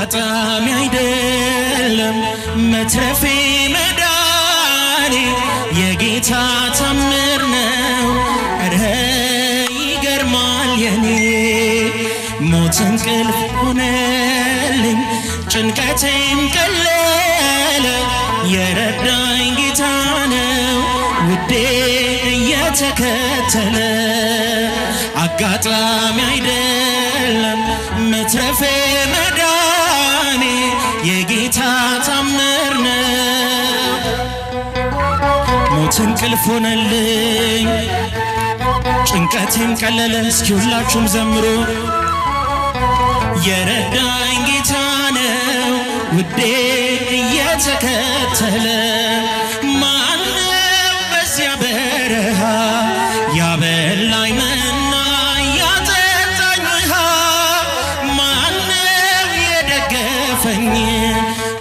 አጋጣሚ አይደለም መትረፌ መዳኔ የጌታ ታምር ነው። እረ ይገርማል የኔ ሞት እንቅልፍ ሆነልኝ፣ ጭንቀቴም ቀለለ። የረዳኝ ጌታ ነው ውዴ እየተከተለ። አጋጣሚ አይደለም መትረፌ መዳኔ የጌታ ታምር ነው። ሞት እንቅልፍ ሆነልኝ፣ ጭንቀቴም ቀለለ። እስኪ ሁላችሁም ዘምሩ። የረዳኝ ጌታ ነው ውዴ እየተከተለ። ማነው በዚያ በረሃ ያበላኝ መና ያጠጣኝ ውሃ? ማነው የደገፈኝ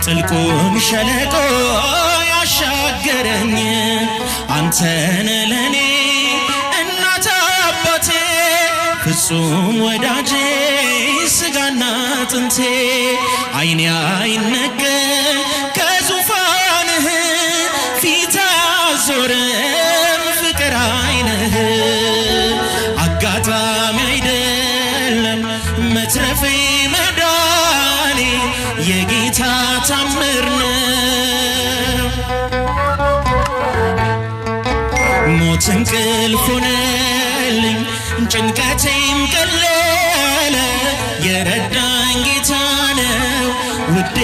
ጥልቁን ሸለቆ ያሻገረኝ? አንተነ ለኔ እናት አባቴ፣ ፍጹም ወዳጄ ስጋና አጥንቴ። አይኔ አይነቀል ከዙፋንህ፣ ፊት አያዞርም ፍቅር አይንህ። አጋጣሚ አይደለም መትረፌ መዳኔ የጌታ ታምር ነው። ሞት እንቅልፍ ሆነልኝ፣ ጭንቀቴም ቀለለ። የረዳኝ ጌታ ነው ውዴ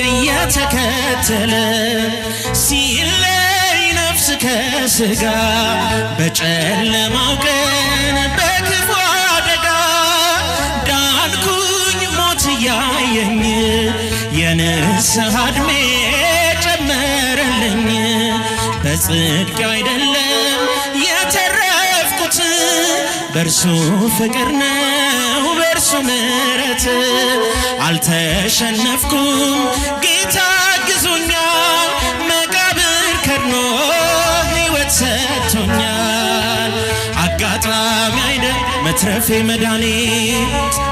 እየተከተለ። ሲለይ ነፍስ ከስጋ በጨለማው ቀን በክፉ አደጋ ዳንኩኝ ሞት እያየኝ፣ የንስሐ ዕድሜ ጨመረልኝ። በጽድቅ አይደለም የተረፍኩት፣ በእርሱ ፍቅር ነው በእርሱ ምሕረት። አልተሸነፍኩም፣ ጌታ አግዞኛል፣ መቃብር ከድኖ ሕይወት ሰጥቶኛል። አጋጣሚ አይደል መትረፌ መዳኔ።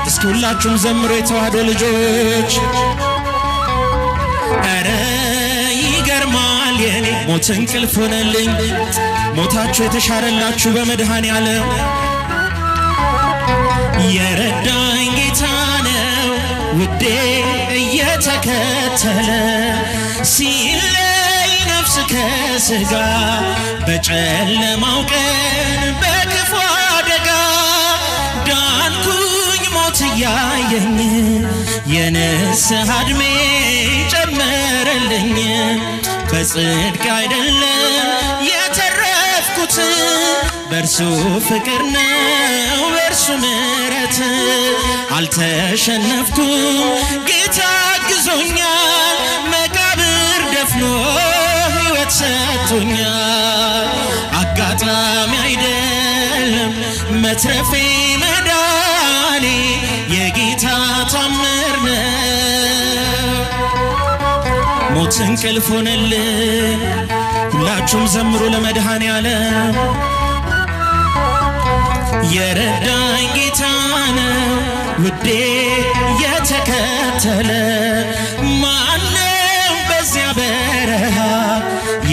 እስኪ ሁላችሁም ዘምሮ የተዋህዶ ልጆች። ኧረ ይገርማል የኔ ሞት እንቅልፍ ሆነልኝ። ሞታችሁ የተሻረላችሁ በመድኃኔ ዓለም። የረዳኝ ጌታ ነው ውዴ እየተከተለ። ሲለይ ነፍስ ከስጋ በጨለማው ቀን በክፉ አደጋ ዳንኩኝ ሞት እያየኝ፣ የንስሐ ዕድሜ ጨመረልኝ። በጽድቅ አይደለም የተረፍኩት፣ በእርሱ ፍቅር ነው በእርሱ ምሕረት። አልተሸነፍኩም፣ ጌታ አግዞኛል፣ መቃብር ደፍኖ ሕይወት ሰጥቶኛል። አጋጣሚ አይደለም መትረፌ መዳኔ የጌታ ታምር ነው። ሞት እንቅልፍ ሆነልኝ። ሁላችሁም ዘምሩ ለመድኃኔ ዓለም። የረዳኝ ጌታ ነው ውዴ የተከተለ። ማነው በዚያ በረሃ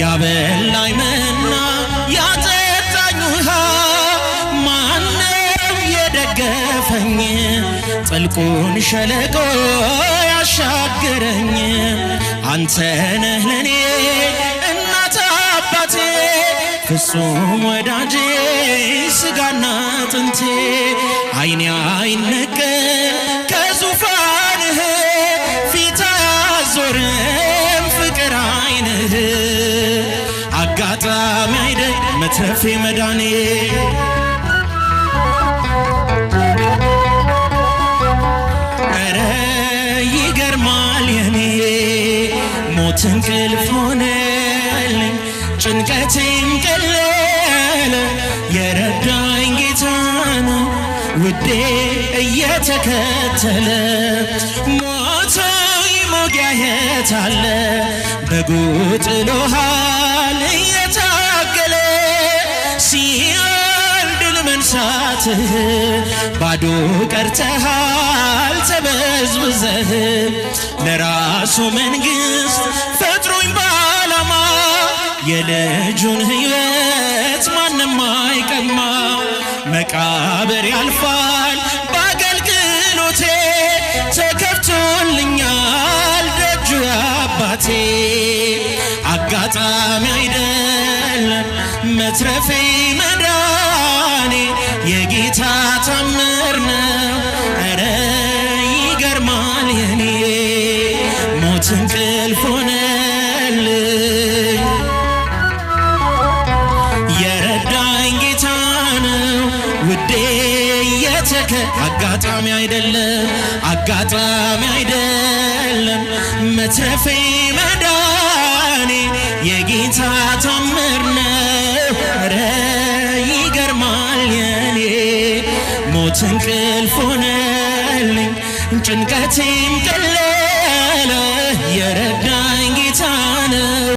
ያበላኝ መና ያጠጣኝ ውሃ? ማነው የደገፈኝ ጥልቁን ሸለቆ ያሻገረኝ? አንተ ነህ ለኔ እናት አባቴ፣ ፍጹም ወዳጄ ስጋና አጥንቴ። አይኔ አይነቀል ከዙፋንህ፣ ፊት አያዞርም ፍቅር አይንህ። አጋጣሚ አይደል መትረፌ መዳኔ። ኧረ ይገርማል የኔ ሞት እንቅልፍ ሆነልኝ፣ ጭንቀቴም ቀለለ። የረዳኝ ጌታ ነው ውዴ እየተከተለ። ሞቶይ ሞጊያ የታለ? በጉ ጥሎሃል እየታገለ። ሲኦል ድል መንሳትህ፣ ባዶ ቀርተሃል ተበዝብዘህ። ለራሱ መንግሥት ፈጥሮኝ ባላማ፣ የልጁን ሕይወት ማንም አይቀማ። መቃብር ያልፋል በአገልግሎቴ፣ ተከፍቶልኛል ደጁ አባቴ። አጋጣሚ አይደለም መትረፌ መዳኔ፣ የጌታ ታምር ነው። ኧረ ይገርማል የኔ ሞት እንቅልፍ ሆነልኝ። የረዳኝ ጌታ ነው ውዴ የተከ አጋጣሚ አይደለም፣ አጋጣሚ አይደለም መትረፌ መዳኔ፣ የጌታ ታምር ነው። ኧረ ይገርማል የኔ ሞት እንቅልፍ ሆነልኝ፣ ጭንቀቴም ቀለለ።